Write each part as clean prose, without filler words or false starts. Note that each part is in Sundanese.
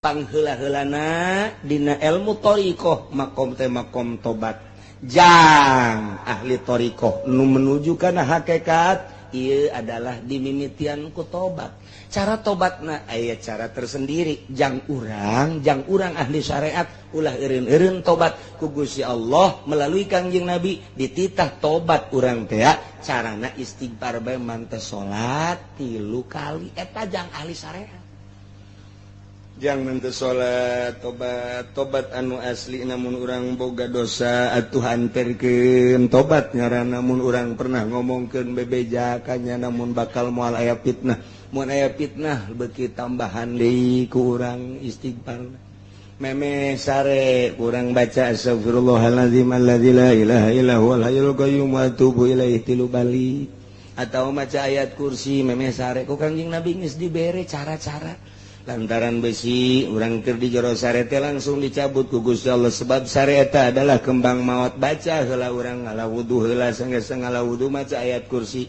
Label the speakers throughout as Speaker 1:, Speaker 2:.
Speaker 1: Pangheula-heulana dina ilmu thoriqoh, makom teh makom tobat jang ahli thoriqoh nu menuju kana hakikat. Ieu adalah dimimitian ku tobat. Cara tobatna aya cara tersendiri jang urang ahli syariat. Ulah eureun-eureun tobat. Ku Gusti Allah melalui Kangjeng Nabi dititah tobat urang teh carana istighfar bae, mantes salat tilu kali. Eta jang ahli syariat, jangan teu salat tobat. Tobat anu asli, namun urang boga dosa atuh anterkeun tobat ngaran. Namun urang pernah ngomongkeun bebeja kanya, namun bakal moal aya fitnah, mun aya fitnah beuki tambahan deui ku urang istighfar. Meme sare kurang baca astagfirullahalazim alladzi la ilaha illa huwal hayyul qayyum wa atubu ilaihi tilu bali atau maca ayat kursi meme sare. Ku Kangjeng Nabi geus dibere cara-cara, lantaran besi urang keur di jero sare teh langsung dicabut ku Gusti Allah, sebab sare eta adalah kembang maut. Baca heula, urang ngala wudu heula, sanggeus ngala wudu maca ayat kursi.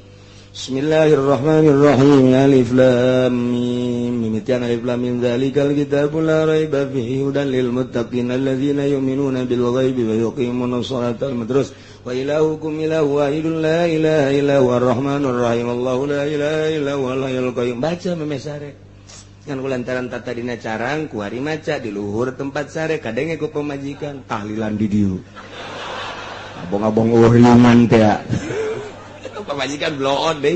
Speaker 1: Bismillahirrahmanirrahim. Alif lam mim, mimitian alif lam mim, dzalikal kitabul la raiba fihi hudan lil muttaqin alladzina yu'minuna bil ghaibi wa yuqimuna sholata. Terus wa ilahukum ilahu wahidun la ilaha illa huwar rahmanur rahim, Allahu la ilaha illa huwal hayyul qayyum. Baca meme sare kan lantaran tata dina carang kuari maca di luhur tempat sare, kadenge ku pemajikan tahlilan di dieu, abong-abong uriman teh. Pamajikan bloon deh,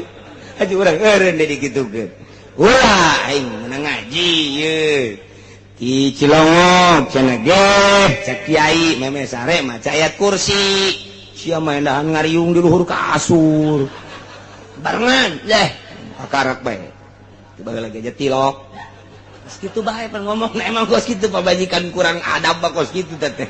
Speaker 1: aja urang eureun deui dikitukeun. Ulah, aing meunang ngaji ye di Cilongok cenah geh cek kiai, meme sare maca ayat kursi, sia mah endahan ngariung di luhur kasur barengan deh, karak bae. Coba lagi aja tilok. Kos kitu bae pan ngomong. Nah, emang kos kitu pamajikan kurang adab mah kos kitu teh.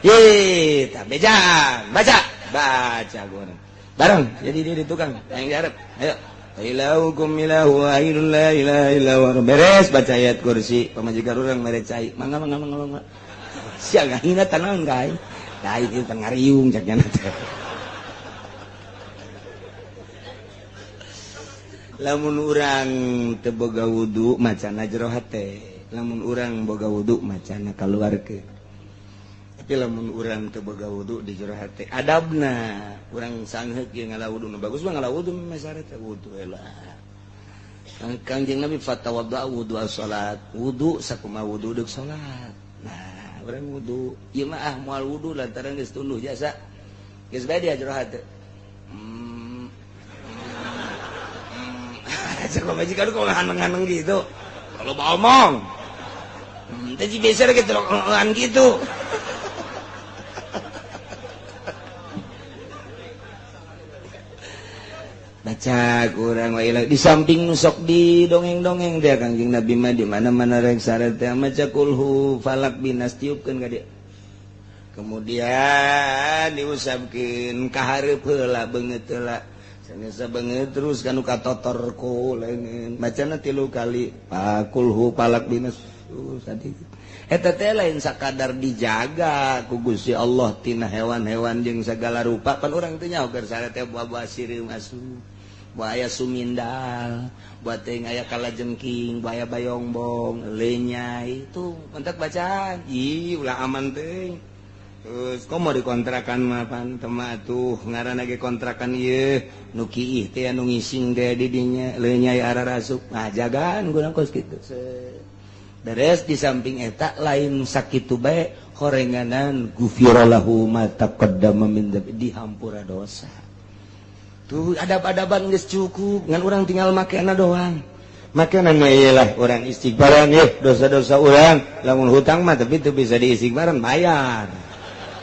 Speaker 1: Ye, tah bejaan baca baca gua bareng jadi dia di tukang yang diharap. Ayo, ilahukum ilahu wahidun la ilaha illa huwa. Beres baca ayat kursi, pamajikan urang mere cai, mangga mangga mangga mangga. Sia ngahina tanaon ka aing? Da aing teh ngariung cak nya teh. Lamun urang teu boga wudu macana jero hate, lamun urang boga wudu macana kaluarkeun. Tapi lamun urang teu boga wudu di jero hate, adabna urang sangheuk ieu ngala wudu. Nu bagus mah ngala wudu mah sare teh wudu lah. Kangjeng Nabi fatawadda wudu salat, wudu sakumaha wudu deuk salat. Nah, urang wudu ieu mah ah moal wudu lantaran geus tunduh jasa, geus bae dia jero hate. Cek pamajikan kok nganeng-nganeng gitu. Kalau mau omong. Teh biasa gitu gitu. Baca kurang wa di samping nusok di dongeng-dongeng dia Kangjeng Nabi mah di mana-mana rek sare teh maca kulhu falak binas, tiupkeun ka dia. Kemudian diusapkeun ka hareup heula, beungeut heula. Sanes beungeut terus kanu katotor ku leungeun. Macana tilu kali kulhu falak binas tadi. Eta teh lain sakadar dijaga ku Gusti Allah tina hewan-hewan jeung segala rupa. Pan urang teh nyaho keur sare teh buah-buah sireum asup, buaya sumindal, buat teh aya kalajengking, buaya bayongbong, lenyai itu mentak bacaan. Ih, ulah aman teh. Terus komo dikontrakan mah pan tema tuh ngaranna ge kontrakan ieu nu kiih teh anu ngising teh di dinya lenyai ararasup. Nah, jagaan guna kos kitu. Beres di samping eta lain sakitu bae, horenganan gufira lahu ma taqaddama min dzambi, dihampura dosa. Tuh adab-adaban geus cukup, ngan urang tinggal makena doang. Makanan mah iyalah urang istighfaran ye dosa-dosa urang. Lamun hutang mah tapi itu bisa diistighfaran, bayar.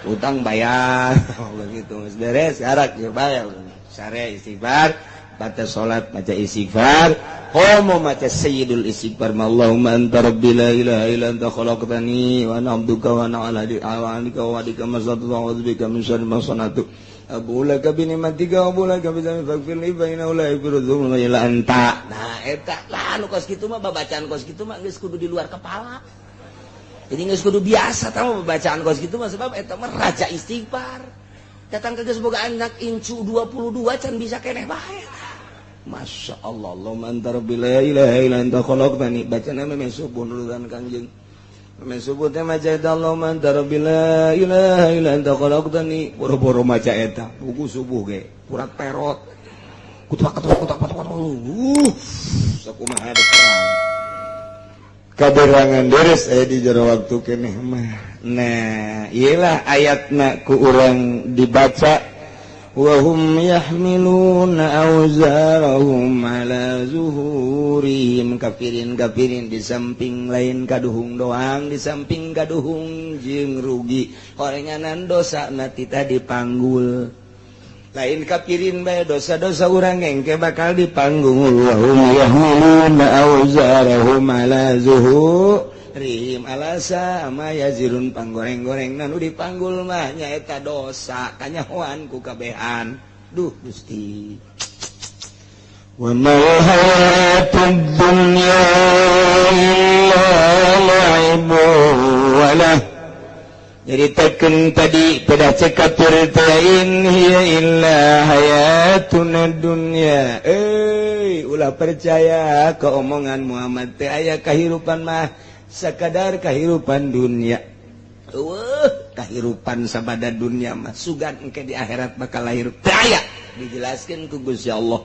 Speaker 1: Hutang bayar. Begitu geus beres karak ye bayar. Sare istighfar, baca salat baca istighfar, komo maca sayyidul istighfar, Allahumma anta rabbi la ilaha illa anta khalaqtani wa ana abduka wa ana ala ahdika wa wa'dika mastata'tu a'udzu bika min syarri ma sana'tu abu laka bi ni'matika wa abu laka bi dzambi faghfir li fa innahu la yaghfiru dzunuba illa anta. Nah, eta lah anu kos kitu mah, babacaan kos kitu mah geus kudu di luar kepala. Jadi geus kudu biasa tah babacaan kos kitu mah, sebab eta mah raja istighfar. Datang ke geus boga anak incu 22 can bisa keneh bae. Masya Allah, Allahumma anta rabbi la ilaha illa anta khalaqtani. Bacana memang subuh nurutan Kangjeng. Men subuh teh maca eta, Allahumma anta rabbi la ilaha illa anta khalaqtani, boro-boro maca eta buku subuh ge kurat perot kutak kutak kutak kutak. Sakumaha dek kaberangan deres aya di jero waktu keneh mah. Nah, iyalah ayatna ku urang dibaca, wahum yahmiluna awzarahum ala zuhurihim. Kafirin kafirin di samping lain kaduhung doang, di samping kaduhung jeung rugi horenganan dosa nanti tadi panggul. Lain kafirin bae, dosa-dosa urang engke bakal dipanggul. Wahum yahmiluna awzarahum ala zuhurihim ala sama yazirun. Panggoreng-goreng nu dipanggul mah nyaeta dosa, kanyahoan ku kabehan. Duh Gusti. Wa mal hayatud dunya illa la'ibun wa lah. Nyaritakeun tadi pada cekapir teh, in hiya illa hayatuna dunya. Eh, ulah percaya ke omongan Muhammad teh, aya kahirupan mah sakadar kahirupan dunia. Eueuh kahirupan sabada dunia mah, sugan engke di akhirat bakal lahir teu aya. Dijelaskeun ku Gusti Allah,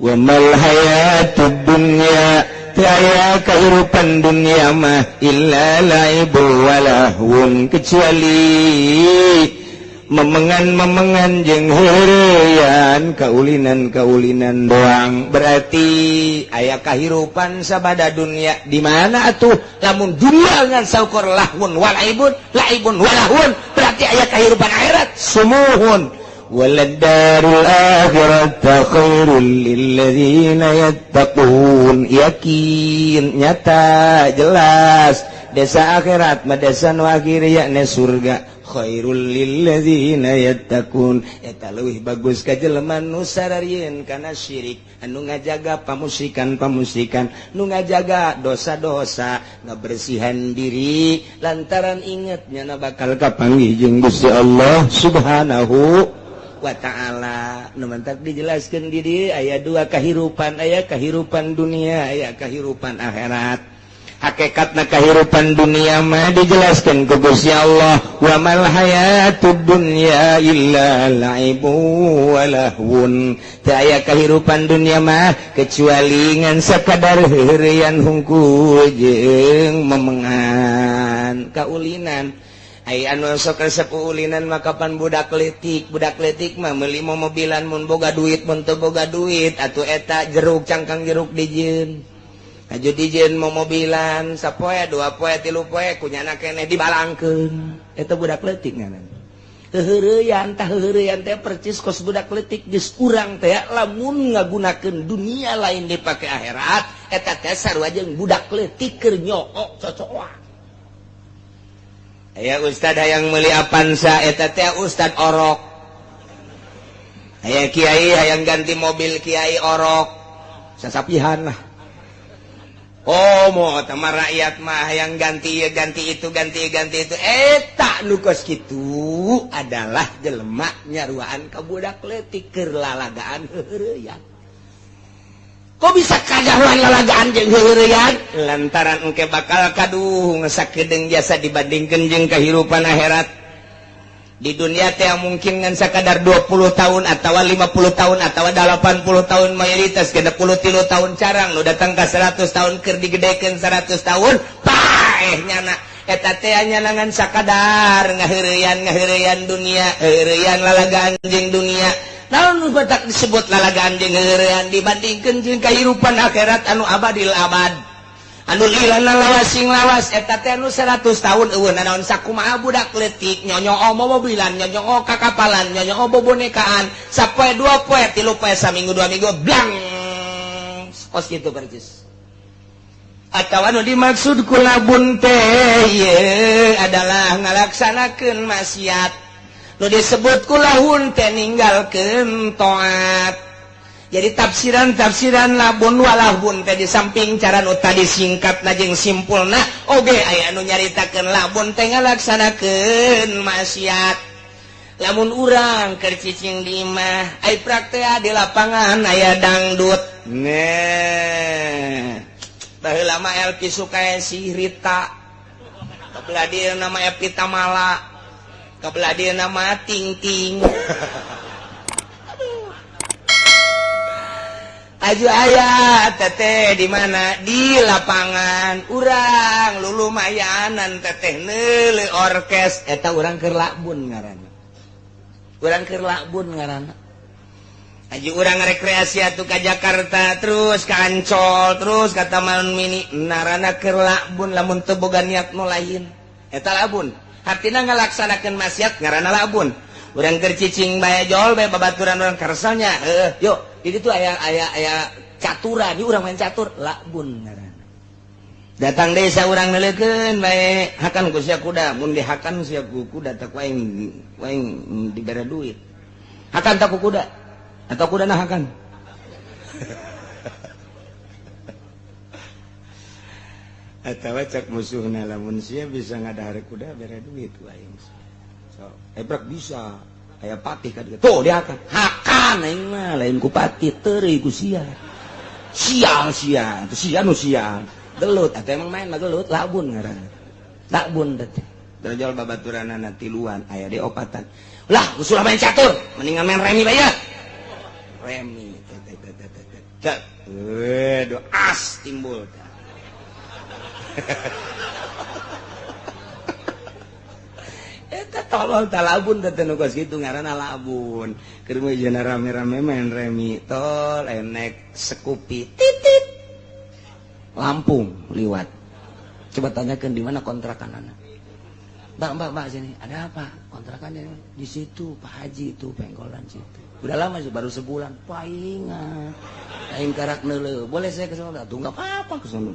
Speaker 1: wa mal hayatud dunya, teu aya kahirupan dunia mah, illa laibu wa lahwun, kecuali memengan-memengan jeung heureuyan, kaulinan-kaulinan doang. Berarti aya kahirupan sabada dunia di mana atuh? Lamun dunia ngan saukur lahwun walaibun, laibun walahwun, berarti aya kahirupan akhirat. Sumuhun, waladdarul akhirata khairul lilladzina yattaqun. Yakin, nyata, jelas desa akhirat mah desa nu akhir, yakni surga. Khairul lilladzina yattaqun, eta leuwih bagus ka jelema nu sararieun kana syirik, anu ngajaga pamusikan-pamusikan, nu ngajaga dosa-dosa, ngabersihan diri lantaran inget nyana bakal kapanggih jeung Gusti Allah Subhanahu wa Ta'ala. Nu mantak dijelaskeun di dieu aya dua kahirupan, aya kahirupan dunia, aya kahirupan akhirat. Hakikatna kahirupan dunia mah dijelaskan ku Gusti Allah, wa mal hayatud dunya illa laibu wa lahwun, teu aya kahirupan dunia mah kecuali ngan sakadar heureuyan hungkul jeung memengan, kaulinan. Ai anu sok resep ulinan mah kapan budak leutik. Budak leutik mah meuli mobilan mun boga duit, mun teu boga duit atuh eta jeruk, cangkang jeruk dijieun. Aju dijieun mau mobilan sapoe, 2 poe, 3 poe, kunyana keneh dibalangkeun. Eta budak leutik ngaran heuheureyan. Tah, heuheureyan teh percis kos budak leutik. Geus urang teh lamun ngagunakeun dunia lain dipake akhirat, eta teh sarua jeung budak leutik keur nyokok cocokan. Aya ustad hayang meuli Avanza, eta teh ustad orok. Aya kiai hayang ganti mobil, kiai orok. Sasapihan lah. Oh, mau sama rakyat mah yang ganti ya ganti itu, ganti ganti itu. Eta nu kos kitu adalah jelema nyaruaan ka budak leutik keur lalagaan heuheureyan. Kok bisa kagaruan lalagaan jeung heuheureyan? Lantaran engke bakal kaduh sakedeung jasa dibandingkeun jeung kehidupan akhirat. Di dunia teh mungkin ngan sakadar 20 tahun atau 50 tahun atau 80 tahun, mayoritas 63 tahun, carang nu datang ke 100 tahun. Keur digedekeun 100 tahun, paeh nyana. Eta teh ngan sakadar ngaheureyan, ngaheureyan dunia, heureyan lalagaan jeung dunia. Naon nu batak disebut lalagaan jeung heureyan? Dibandingkeun jeung kahirupan akhirat anu abadil abad, anu lilana lawas sing lawas. Eta teh anu 100 tahun eueuh naon. Sakumaha budak leutik nyonyoo mobilan, nyonyoo kakapalan, nyonyoo bobonekaan, sapoe, 2 poe, 3 poe, saminggu, 2 minggu, blang, kos kitu percis. Atau anu dimaksud ku labun teh adalah ngalaksanakeun maksiat, nu disebut ku lahun teh ninggalkeun taat. Jadi tafsiran-tafsiran labun walahun teh di samping cara nu tadi singkat jeung simpulna, oge aya anu nyaritakeun labun teh ngalaksanakeun maksiat. Lamun urang keur cicing di imah, ai praktek di lapangan aya dangdut. Nah, baheula mah Elvi Sukaesih, Rita. Kabelah dieu nama Epi Tamala. Kabelah dieu nama Ting Ting. Aduh. Aju aya teteh di mana? Di lapangan. Urang lulumayanan teteh neuleuh orkes eta urang keur lakbun ngaranna. Urang keur lakbun ngaranna. Aji urang rekreasi atuh ka Jakarta terus ka Ancol terus ka Taman Mini narana keur lakbun lamun teu boga niat nu lain. Eta labun. Hartina ngalaksanakeun maksiat ngaranna labun. Urang keur cicing bae jol bae babaturan urang karsalnya. Heueuh, yuk di ditu aya aya aya caturan, ieu urang main catur labun ngaranna. Datang desa urang neuleukeun bae hakan ku sia kuda, mun dihakan sia ku kuda teh ku aing aing dibere duit. Hakan tak ku kuda. Atau kuda nahakan. Atawa cak musuhna lamun sia bisa ngadahar kuda bere duit ku aing. So, ebrek bisa. Aya patih ka dieu. Tuh dihakan. Hakan aing mah lain ku patih teureuy ku sia. Sial sia, teu sia nu sial. Gelut atuh emang main mah gelut labun ngaranna. Labun teh. Terjol babaturanana tiluan aya di opatan. Lah, usul main catur, mendingan main remi bae ya. Remi teh as timbul eta tolol ta labun teh nu kos kitu ngaranna labun keur mah jana rame-rame main remi tol enek sekupi titit Lampung liwat coba tanyakeun di mana kontrakanana. Mbak, mbak, mbak sini ada apa kontrakannya di situ Pak Haji itu pengkolan situ. Udah lama sih, baru sebulan. Paingan. Aing karak neuleuh. Boleh saya ke sana? Tuh enggak apa-apa ke sana.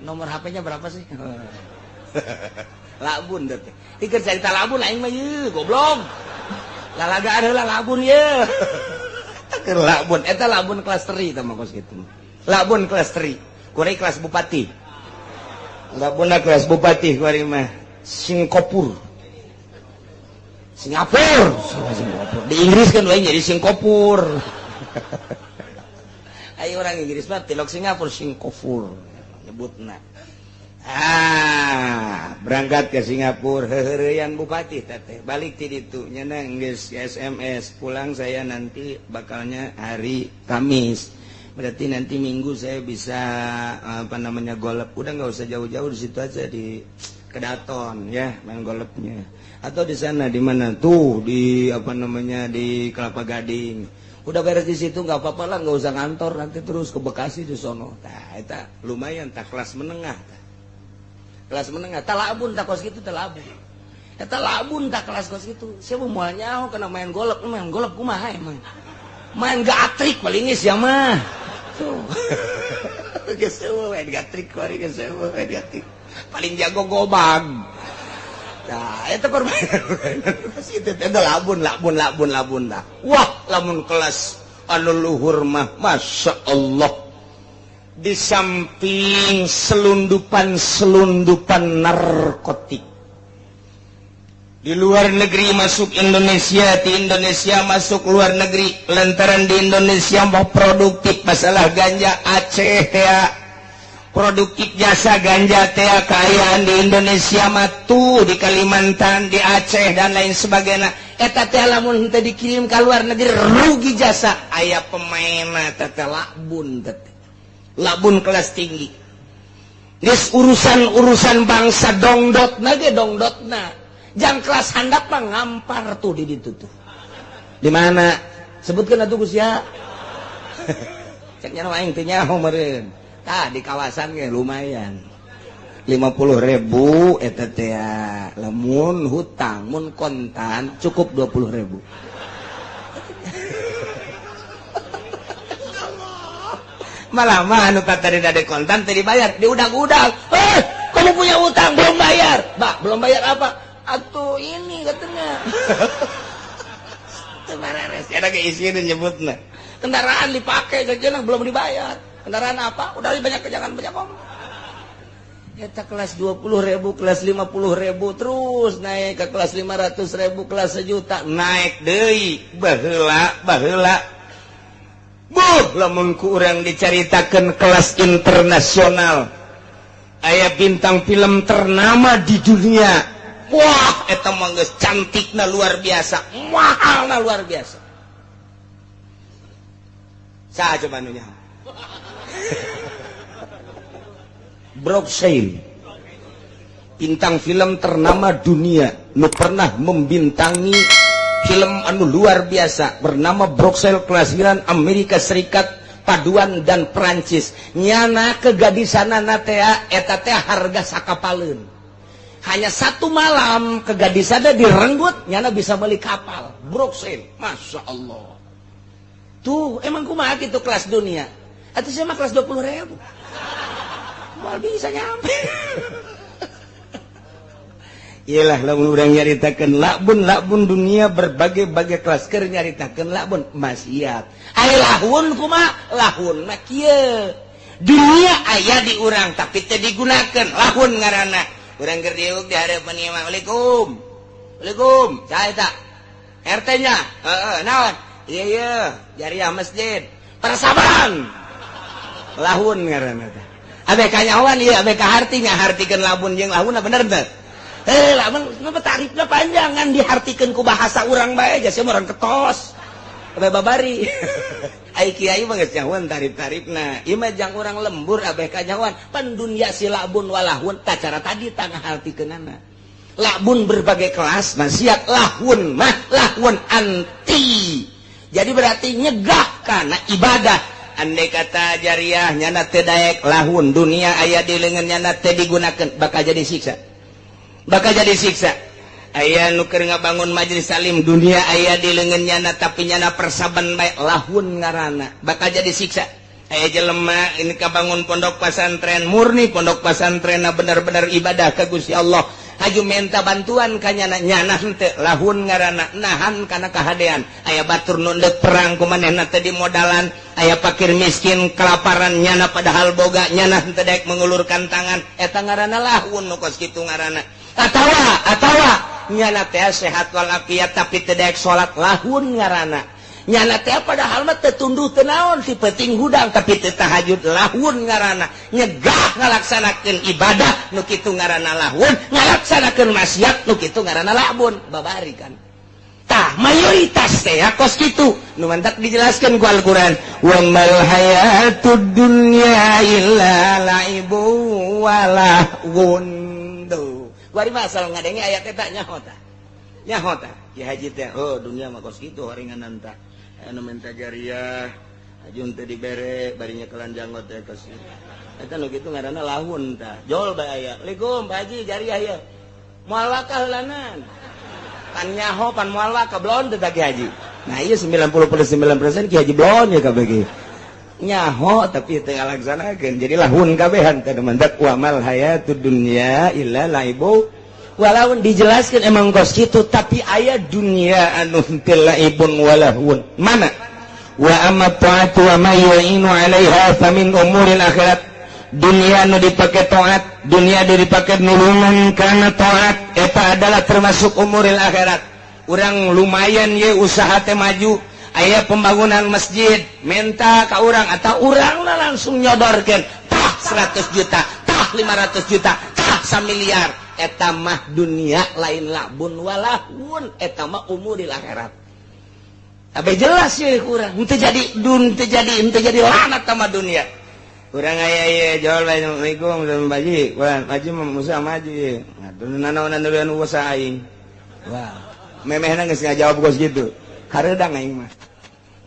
Speaker 1: Nomor HP-nya berapa sih? Labun teh. Ieu carita labun aing mah ieu, goblok. Lalagaan heula labun ieu. Keur labun, eta labun kelas teri tah mah kos kitu. Labun kelas teri. Kuari kelas bupati. Labun kelas bupati kuari mah Singapura. Singapura, Singapura. Di Inggris kan lain jadi Singapura. Ayo orang Inggris mah tilok Singapura, Singapura nyebutna. Ah, berangkat ke Singapura, heureuyan bupati teteh. Balik ti ditu nya geus SMS, pulang saya nanti bakalnya hari Kamis. Berarti nanti Minggu saya bisa apa namanya golep. Udah nggak usah jauh-jauh di situ aja di Kedaton ya main golepnya. Atau di sana di mana tuh di apa namanya di Kelapa Gading. Udah beres di situ nggak apa-apa lah, nggak usah ngantor nanti terus ke Bekasi di sono. Tah eta lumayan tak kelas menengah tah. Kelas menengah tak labun tak kos kitu teh labun. Eta labun tak kelas kos kitu. Sia moal nyaho kana main golep kumaha emang. Main gatrik paling geus sia mah. Tuh. Geus eueuh main gatrik kuari geus eueuh main gatrik. Paling jago gobang. Nah, itu permainan. Itu labun, labun, labun, labun dah. Wah, lamun kelas anu luhur mah, masya Allah. Di samping selundupan-selundupan narkotik. Di luar negeri masuk Indonesia, di Indonesia masuk luar negeri. Lantaran di Indonesia mau produktif masalah ganja Aceh ya. Produktif jasa ganja teh kaayaan di Indonesia matu di Kalimantan, di Aceh dan lain sebagainya. Eta teh lamun teh dikirim ka luar negeri rugi jasa. Aya pemainna teh labun teh. Labun kelas tinggi. Geus urusan-urusan bangsa dongdotna ge dongdotna. Jang kelas handap mah ngampar tuh di ditu tuh. Di mana? Sebutkeun atuh ku sia. Cek nya aing teu nyaho meureun. Tah di kawasan ge lumayan 50.000 eta teh lamun hutang mun kontan cukup 20.000. Malah mah anu tadi dade kontan teh dibayar diudag-udag. Eh, kamu punya utang belum bayar. Mbak, belum bayar apa? Atuh ini katanya. Teu bareres ada ge isieun nyebutna. Kendaraan dipakai saja belum dibayar. Kendaraan apa? Udah banyak jangan banyak ngomong. Eta kelas 20.000, kelas 50.000 terus naik ke kelas 500.000, kelas sejuta naik deui. Baheula, baheula. Buh, lamun ku urang dicaritakeun kelas internasional. Aya bintang film ternama di dunia. Wah, eta mah geus cantikna luar biasa, mahalna luar biasa. Saha coba nu nyaho? Brooksale. Bintang film ternama dunia nu pernah membintangi film anu luar biasa bernama Brooksale kelahiran Amerika Serikat, paduan dan Perancis. Nyana kegadisanana teh eta teh harga sakapaleun. Hanya satu malam kegadisanna direnggut, nyana bisa beli kapal Brooksale. Masya Allah. Tuh emang kumaha kitu kelas dunia? Atuh saya mah kelas 20.000. Moal bisa nyampe. Iyalah lamun urang nyaritakeun lakbun dunia berbagai-bagai kelas keur nyaritakeun lakbun maksiat. Aya lahun kumaha? Lahun mah kieu. Dunia aya di urang tapi teu digunakeun, lahun ngaranna. Urang keur diuk di hareupeun ieu mah, Waalaikum. Waalaikum. Saha eta? RT-nya. Heeh, naon? Ieu ieu, jariah masjid. Persaban. Lahun ngaranna teh. Abe kanyahoan ieu, abe kaharti ngahartikeun labun jeung lahunna bener teu? Lamun tarifna panjangan dihartikeun ku bahasa urang bae aja sia urang ketos. Abe babari. Ai kiai mah geus nyahoan tarif-tarifna. Ieu mah jang urang lembur abe kanyahoan pan dunya silabun walahun tah cara tadi tah ngahartikeunana. Labun berbagai kelas maksiat, lahun mah lahun anti. Jadi berarti nyegah kana ibadah. Andai kata jariah nyana teu daek lahun dunia aya di leungeun nyana teu digunakeun bakal jadi siksa. Bakal jadi siksa. Aya nu keur ngabangun majelis salim dunia aya di leungeun nyana tapi nyana persaban bae lahun ngaranna bakal jadi siksa. Aya jelema ini kabangun pondok pesantren murni pondok pesantrenna bener-bener ibadah ka Gusti Allah. Haju minta bantuan ka nyana nyana henteu lahun ngaranna nahan kana kahadean. Aya batur nu deuk perang ku manehna teh dimodalan, aya fakir miskin kelaparan nyana padahal boga nyana henteu daek mengulurkan tangan eta ngaranna lahun nu kos kitu ngaranna. Atawa nyana teh sehat walafiat tapi teu daek salat lahun ngaranna. Nyana teh padahal mah teu tunduh teu naon ti peuting hudang tapi teu tahajud lahun ngaranna. Nyegah ngalaksanakeun ibadah nu kitu ngaranna lahun, ngalaksanakeun maksiat nu kitu ngaranna labun. Babari kan. Tah mayoritas teh kos kitu nu mantak dijelaskeun ku Al-Qur'an wa mal hayatud dunya illa laibu wa lahun. Tuh kuari mah asal ngadenge ayat eta nyaho tah. Nyaho tah. Ki haji teh oh dunia mah kos kitu horenganan tah. Anu minta jariah ajun teh dibere bari nyekelan janggot teh kos. Eta nu kitu ngaranna lahun tah. Jol bae aya. Assalamualaikum Pak Haji jariah ieu. Moal wakah heulanan. Pan nyaho pan moal wakah blon teh Ki Haji. Nah ieu 99% Ki Haji blon ya kabeh ge. Nyaho tapi teu ngalaksanakeun. Jadi lahun kabehan teh mantak wa mal hayatud dunya illa laibu. Walaupun dijelaskan emang kos kitu tapi aya dunia anu henteu laibun walahun. Mana? Wa amma ta'atu wa ma yu'inu 'alaiha famin umuril akhirat. Dunia nu dipake taat, dunia nu dipake nulungan kana taat eta adalah termasuk umuril akhirat. Urang lumayan ye usaha teh maju, aya pembangunan masjid, minta ka urang atau urangna langsung nyodorkeun tah 100 juta, tah 500 juta, tah 1 miliar. Eta mah dunia lain labun walahun, eta mah umuril akhirat. Tapi jelas ye urang henteu jadi dun teu jadi henteu jadi lanat sama dunia. Urang aya ye jol bae Assalamualaikum dan baji, wah maju mah usaha maju ye. Atuh nanaonan duluan usaha aing. Wah, memehna geus ngajawab kos kitu. Hareudang aing mah.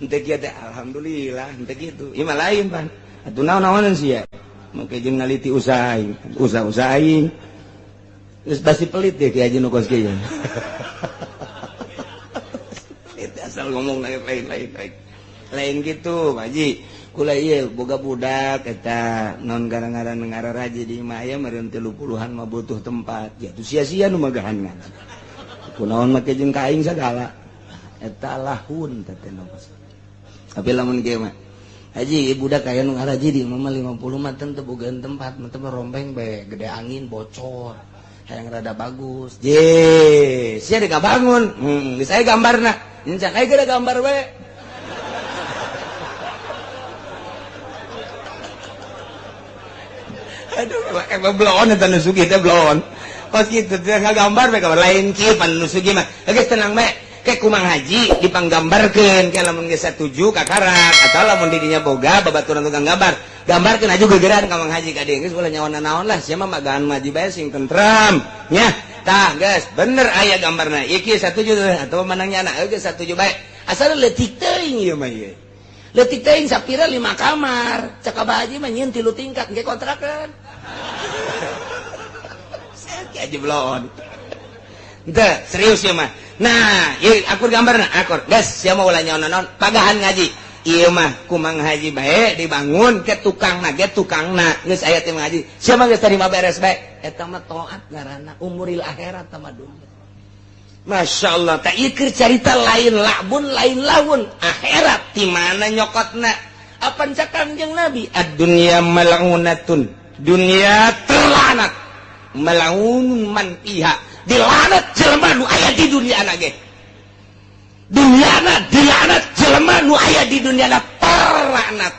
Speaker 1: Henteu kieu teh alhamdulillah henteu kitu. Ieu mah lain pan. Atuh naon-naonan sia. Make jeung naliti usaha aing, usaha-usaha aing. Terus pasti pelit deh Ki Haji nu kos kieu. Pelit asal ngomong lain. Lain gitu, Pak Haji. Kula ieu boga budak eta non gara-gara ngararaji di imah aya meureun 30-an mah butuh tempat. Ya tuh sia-sia nu magahan ngaji. Kunaon make jeung ka aing sagala. Eta lahun teh teh nu kos. Tapi lamun kieu mah Haji budak aya nu ngaraji di imah mah 50 mah teu bogaan tempat, mah teu rompeng bae gede angin bocor. Hayang rada bagus. Je, sia deuk bangun. Geus aya gambarna. Encan aya geus gambar bae. Aduh, emang bloon eta nu sugih teh bloon. Kos kitu teh ngagambar bae lain kieu pan nu sugih mah. Geus tenang bae. Ke kumang haji dipanggambarkeun ke lamun geus satuju kakarak atau lamun di dinya boga babaturan tukang gambar. Gambarkeun aju gegeran ka Mang Haji ka dieu geus ulah nyawana naon lah sia mah magaan maju bae sing tentrem. Nya, tah geus bener aya gambarna. Ieu kieu satuju atau manangnya anak geus satuju bae. Asal leutik teuing ieu mah ieu. Leutik teuing sapira 5 kamar. Cek Abah Haji mah nyieun 3 tingkat engke kontrakeun. Sakieu aja bloon. Henteu, serius ieu mah. Nah, ieu akur gambarna, akur. Geus sia mah ulah nyaona naon, pagahan ngaji. Ieu mah kumang haji bae dibangun ke tukangna ge tukangna geus aya teh ngaji. Sia mah geus tarima beres bae. Eta mah taat ngaranna umuril akhirat tama dunya. Masya Allah, tak ieu keur carita lain labun lain laun akhirat di mana nyokotna? Apan cak Kangjeng Nabi? Ad-dunya mal'unatun. Dunia terlanat. Mal'unun man fiha. Dilaknat jelema nu aya di dunia na ge. Dunyana dilaknat jelema nu aya di dunia na terlaknat.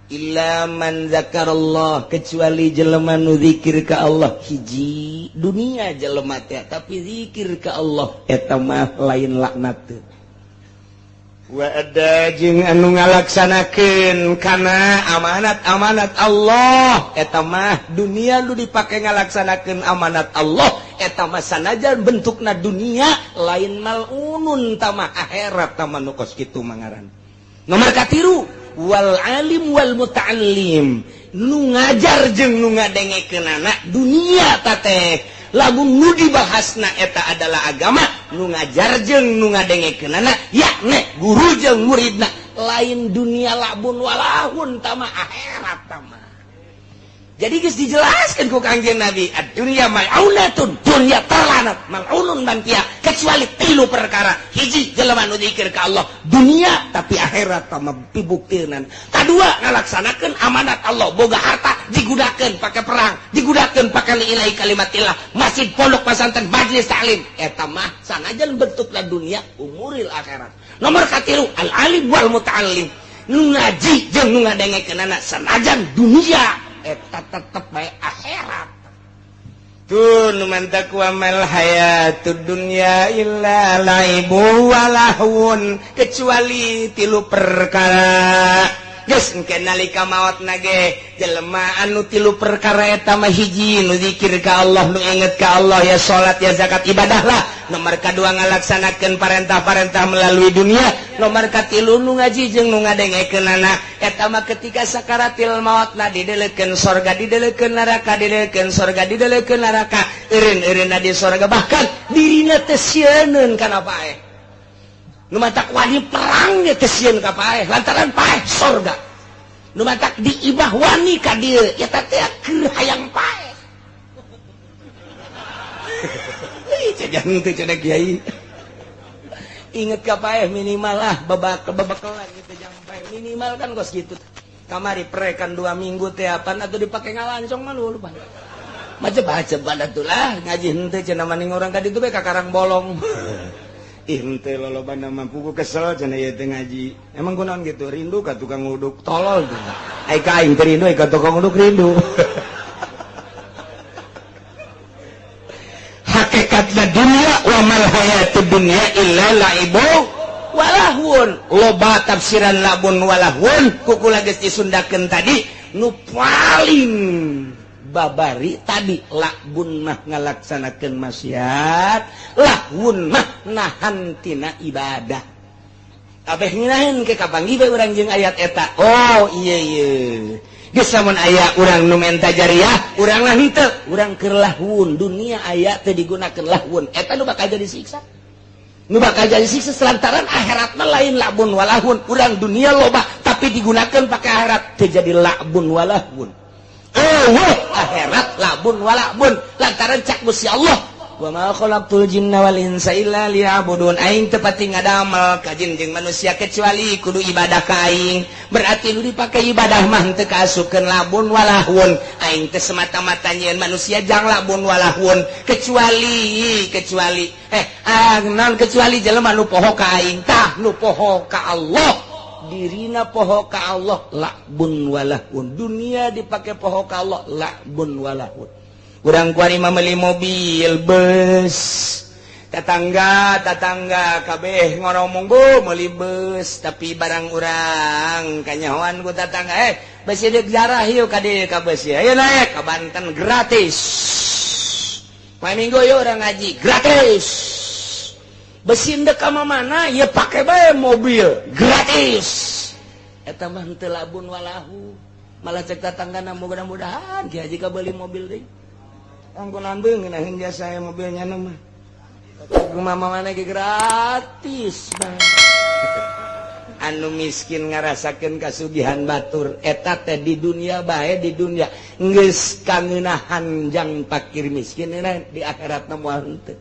Speaker 1: Illa man zakarallah, kecuali jelema nu zikir ka Allah. Hiji dunia jelema teh tapi zikir ka Allah eta mah lain laknat teh. Wa ada jeung anu ngalaksanakeun kana amanat-amanat Allah eta mah dunia nu dipake ngalaksanakeun amanat Allah eta mah sanajan bentukna dunia lain malunun tamah akhirat tamah nu kos kitu mangaran. Nomor katilu wal alim wal muta'allim, nu ngajar jeung nu ngadengekeunana dunia tateh lamun nu dibahasna eta adalah agama, nu ngajar jeung nu ngadengekeunana yakni guru jeung muridna lain dunia labun walahun tama akhirat tama. Jadi geus dijelaskeun ku Kangjeng Nabi, ad-dunya mal'unatun, dunya terlanat, mal'unun man fiha, kecuali tilu perkara. Hiji jelema nu zikir ka Allah dunia tapi akhirat tama pibuktieunan. Kadua ngalaksanakeun amanat Allah, boga harta digunakeun pake perang, digunakeun pake lillahi kalimatillah, masjid pondok pesantren majelis taklim eta mah sanajan bentukna dunia umuril akhirat. Nomor katilu al alim wal muta'allim, nu ngaji jeung nu ngadengekeunana sanajan dunia eta tetep bae akhirat. Tun man taqwa mal hayatud dunya illa laibu walahun, kecuali tilu perkara. Geus engke nalika maotna ge jelema anu tilu perkara eta mah hiji nu zikir ka Allah, nu inget ka Allah, ya salat ya zakat ibadah lah. Nomor kadua ngalaksanakeun parentah-parentah melalui dunia. Nomor katilu nu ngaji jeung nu ngadengekeunana eta mah ketika sakaratil maotna didelekeun sorga didelekeun neraka didelekeun sorga didelekeun neraka eureun-eureunna di sorga bahkan dirina teh sieun kana paeh. Nu matak wani perang ge teh sieun ka paeh lantaran paeh sorga. Nu matak diibah wani ka dieu eta teh keur hayang paeh. Ih cajan teh cenah kiai. Inget ka paeh minimal lah babakalan gitu jang paeh minimal kan kos kitu. Kamari prekan 2 minggu teh apaan atuh dipake ngalancong mah lu lupa. Macem-macem atuh lah ngaji henteu cenah maning urang ka ditu bae ka Karang Bolong. Ih henteu lolobana mah pugu kesel cenah ieu teh ngaji. Emang kunaon gitu rindu ka tukang uduk tolol tuh. Ai ka aing teh rindu ai ka tukang uduk rindu. Hakikatna dunia wa mal hayatud dunya illa laibu walahun. Loba tafsiran labun walahun kukula geus disundakeun tadi nu paling babari tadi labun mah ngalaksanakeun maksiat, lahun mah nahan tina ibadah. Abeh nginaheun ke kapanggih bae urang jeung ayat eta. Oh iya iya. Geus lamun aya urang nu menta jariah, urang lah henteu, urang keur lahun dunia aya teu digunakeun lahun. Eta nu bakal jadi siksa. Nu bakal jadi siksa lantaran akhirat mah lain labun walahun. Urang dunia loba tapi digunakeun pake akhirat teu jadi labun walahun. Eueuh akhirat labun walabun lantaran cak Gusti Allah wa ma khalaqtul jinna wal insa illa liya'budun. Aing teu pati ngadamel ka jin jeung manusia kecuali kudu ibadah ka aing. Berarti nu dipake ibadah mah teu kaasukeun labun walahun. Aing teu semata-mata nyieun manusia jang labun walahun kecuali kecuali naon kecuali jelema nu poho ka aing tah nu poho ka Allah. Dirina poho ka Allah, la'bun walahun. Dunia dipakai poho ka Allah, la'bun walahun. Urang kuari mah meuli mobil, bus. Tetangga tetangga kabeh ngoromong, "Bu, meuli bus," tapi barang urang kanyahoan ku tetangga, "Eh, besi deuk jarah yuk ka dieu ka bus ya. Ayo naik ka Banten gratis. Malam Minggu yuk urang ngaji gratis." Besi ndek ka mana ya pake bae mobil gratis. Eta mah henteu la'bun walahu. Malah cek tetanggana, "Mudah-mudahan Ki Haji beli mobil deui." Angkunan beungeun jasa mobilnya mah. Mama mana ge gratis, Bang. Anu miskin ngarasakeun kasugihan batur, eta teh di dunia bae, di dunia geus kangeunahan jang pakir miskin, di akhirat moal henteu,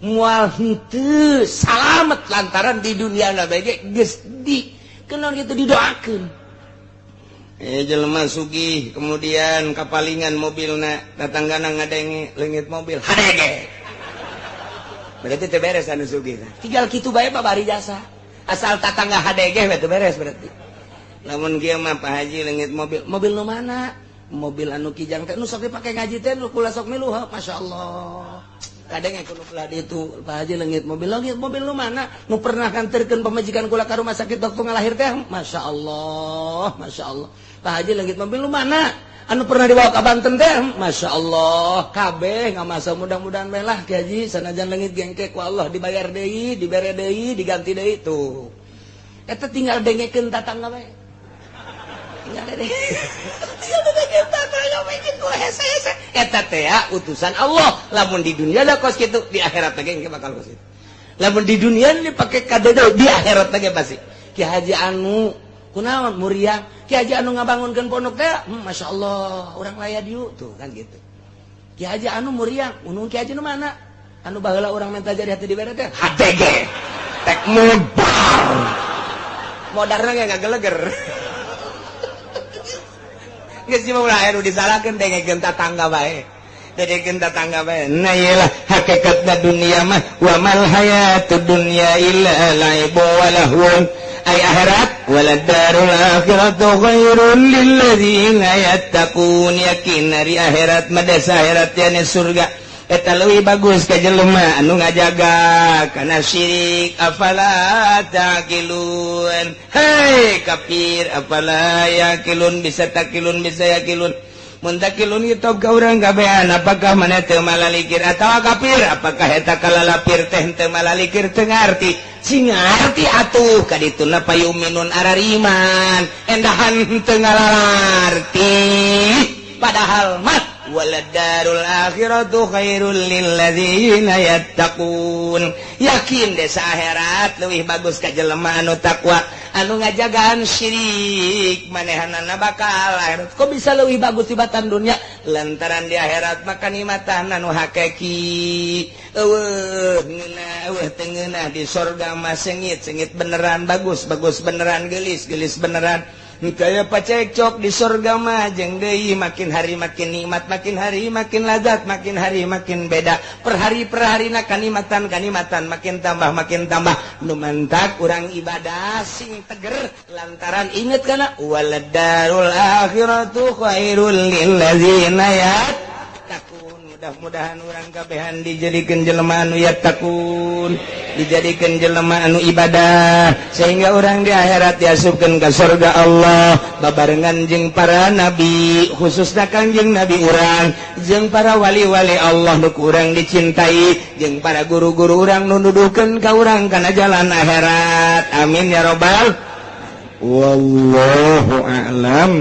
Speaker 1: moal henteu salamet, lantaran di dunia na bae geus di kenaon kitu didoakeun. Eh, jelema sugih kemudian kapalingan mobilna, tatanggana ngadenge leungit mobil, hadege. Berarti teu beres anu sugih. Tinggal kitu bae mah bari jasa, asal tatangga HDG itu beres. Berarti lamun kieu mah, "Pak Haji, leungit mobil." "Mobil nu mana?" "Mobil anu Kijang teh, nu sok dipake ngaji teh, nu kula sok milu." "Masya Allah." Kadang yang kudu belah itu, "Pak Haji, leungit mobil." "Leungit mobil nu mana?" "Nu pernah nganterkeun pamajikan kula ka rumah sakit waktu ngalahir teh." "Masya Allah, Masya Allah." "Pak Haji, leungit mobil nu mana?" "Anu pernah dibawa ke Banten teh." "Masya Allah." Kabeh nggak masa, "Mudah-mudahan lah Ki Haji, sanajan leungit gengke, ku Allah dibayar deui, dibere deui, diganti deui." Tuh, eta tinggal dengekeun tatangga bae, tinggal denge, tinggal dengekeun tatangga bae kitu hese-hese. Eta teh ya utusan Allah. Lamun di dunia da kos kitu, di akhirat ge engke bakal kos kitu. Lamun di dunia dipake kadedo, di akhirat ge pasti. Ki Haji anu kunaon muriang, Ki Haji anu ngabangunkeun pondok teh, Masya Allah, urang laya dieu tuh kan gitu. Ki Haji anu muriang, unung Ki Haji nu mana anu baheula urang minta jadi hati dibere teh, HTG tek modar modarna ge ngageleger. Geus mah ulah aya nu disalahkeun, dengekeun tatangga bae, dengekeun tatangga bae. Nah, iyalah hakikatna dunia mah, wa mal hayatud dunya illa laibu wa lahwun. Ay akhirat, waladarul akhiratu khairul lilladzina yattaqun. Yakin ari akhirat mah, desa akhirat yani surga, eta leuwih bagus ka jelema anu ngajaga kana syirik. Afala taqilun? Hei kafir, afala yaqilun? Bisa taqilun, bisa yaqilun. Mun taqilun itu ka urang kabehan, apakah mana teu malalikir? Atawa kafir, apakah eta kalalapir teh teu malalikir, teu ngarti? Sing ngarti atuh kadituna payuminun arariman, endahan teu ngalalarti. Padahal mah waladarul akhiratu khairul lilladzina yattaqun. Yakin desa akhirat leuwih bagus ka jelema anu takwa, anu ngajagaan syirik. Manehanana bakal akhirat kok bisa leuwih bagus tibatan dunia? Lantaran di akhirat maka nikmatan anu hakiki, eueuh ngeunah, eueuh teu ngeunah. Di sorga mah sengit sengit beneran, bagus bagus beneran, gelis gelis beneran. Kaya pacekcok di sorga mah jeung deui makin hari makin nikmat, makin hari makin lazat, makin hari makin beda. Per hari per harina kanikmatan kanikmatan makin tambah, makin tambah. Nu mantak urang ibadah sing teger lantaran inget kana waladarul akhiratu khairul lilladzina yattaqun. Mudah-mudahan urang kabehan dijadikan jelema anu yattaqun, dijadikan jelema anu ibadah, sehingga orang di akhirat diasupkeun ke surga Allah babarengan jeung para nabi, khususnya Kangjeng Nabi urang, jeung para wali-wali Allah nu kurang dicintai, jeung para guru-guru urang nu nuduhkeun ka urang kana jalan akhirat. Amin ya robbal. Wallahu a'lam.